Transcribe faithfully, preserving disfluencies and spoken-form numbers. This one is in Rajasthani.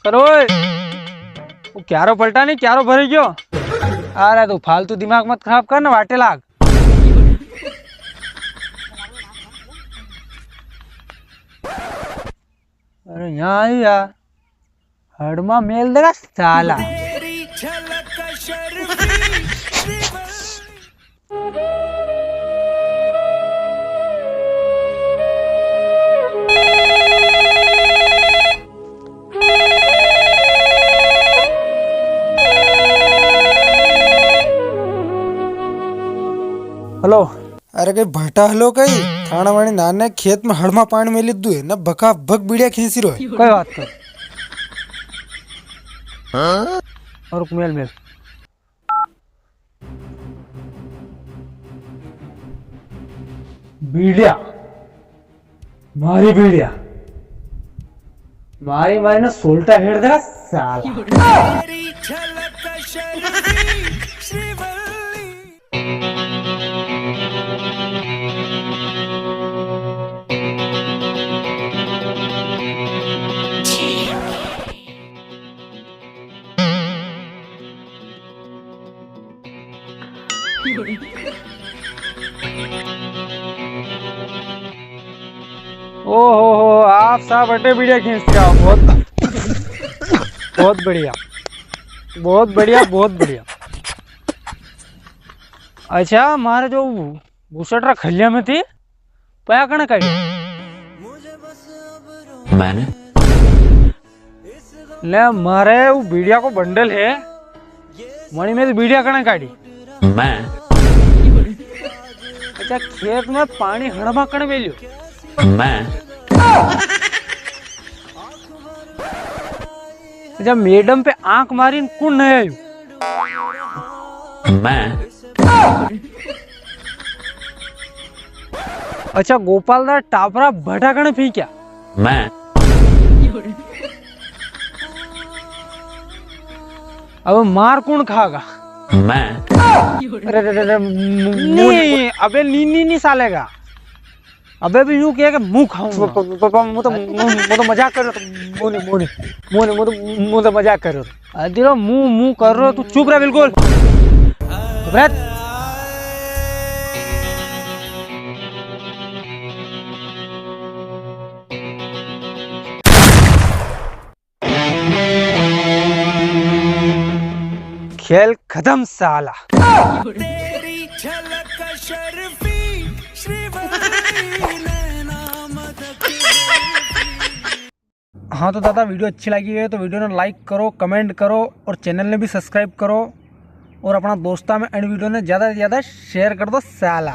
चलो ओए, वो क्यारो पलटा नी, क्यारो भरी गयो। अरे तू फालतू दिमाग मत खराब कर ना, वाटे लाग। अरे यहाँ आई यार, हड़मा मेल देगा साला। हेलो। अरे कई भटा हलो कई, थाना वाणी नाने खेत में हड़मा पाणी में लिदू है, न बका बक बीड़िया खींची रो है। कोई बात कर। और मेल मेल। बीड़िया, मारी बीड़िया, मारी मारी ना सोल्टा हेड़ देगा साला। ओहो हो, आप साहब अटे बीड़िया खींच के आओ। बहुत, बहुत बढ़िया, बहुत बढ़िया, बहुत बढ़िया। अच्छा, मारे जो बुसट रा खलिया में थी, पया कने काढ़ी? मैंने। ले, मारे वो बीड़िया को बंडल है, वणी में से बीड़िया कने काढ़ी? मैं। अच्छा, खेत में पाणी हड़मा कने मेल्यो? मैं। अच्छा, मैडम पे आंख मारी न कुण नहायो? मैं। अच्छा, गोपाल दा टापरा भटा कने फेंक्या? मैं। अब मार कुण खागा? मैं। अरे, अरे, अरे, अरे, मु-, मु-, नी, अबे नी, नी, नी सालेगा। अबे भी यूं कहे कि मुंह खाऊंगा। प-, प-, प-, प-, मु तो, मु-, मु तो मजाक कर रहा था। मु नी, मु नी, मु नी, मु तो, मु तो मजाक कर रहा था। अदिरो मुंह, मुंह कर रहा, तू चुप रह बिल्कुल। चुप रह। खेल खत्म साला। हाँ तो दादा, वीडियो अच्छी लगी है तो वीडियो ने like करो, comment करो और चैनल ने भी subscribe करो और अपना दोस्ता में अणी वीडियो ने ज्यादा से ज्यादा share कर दो साला।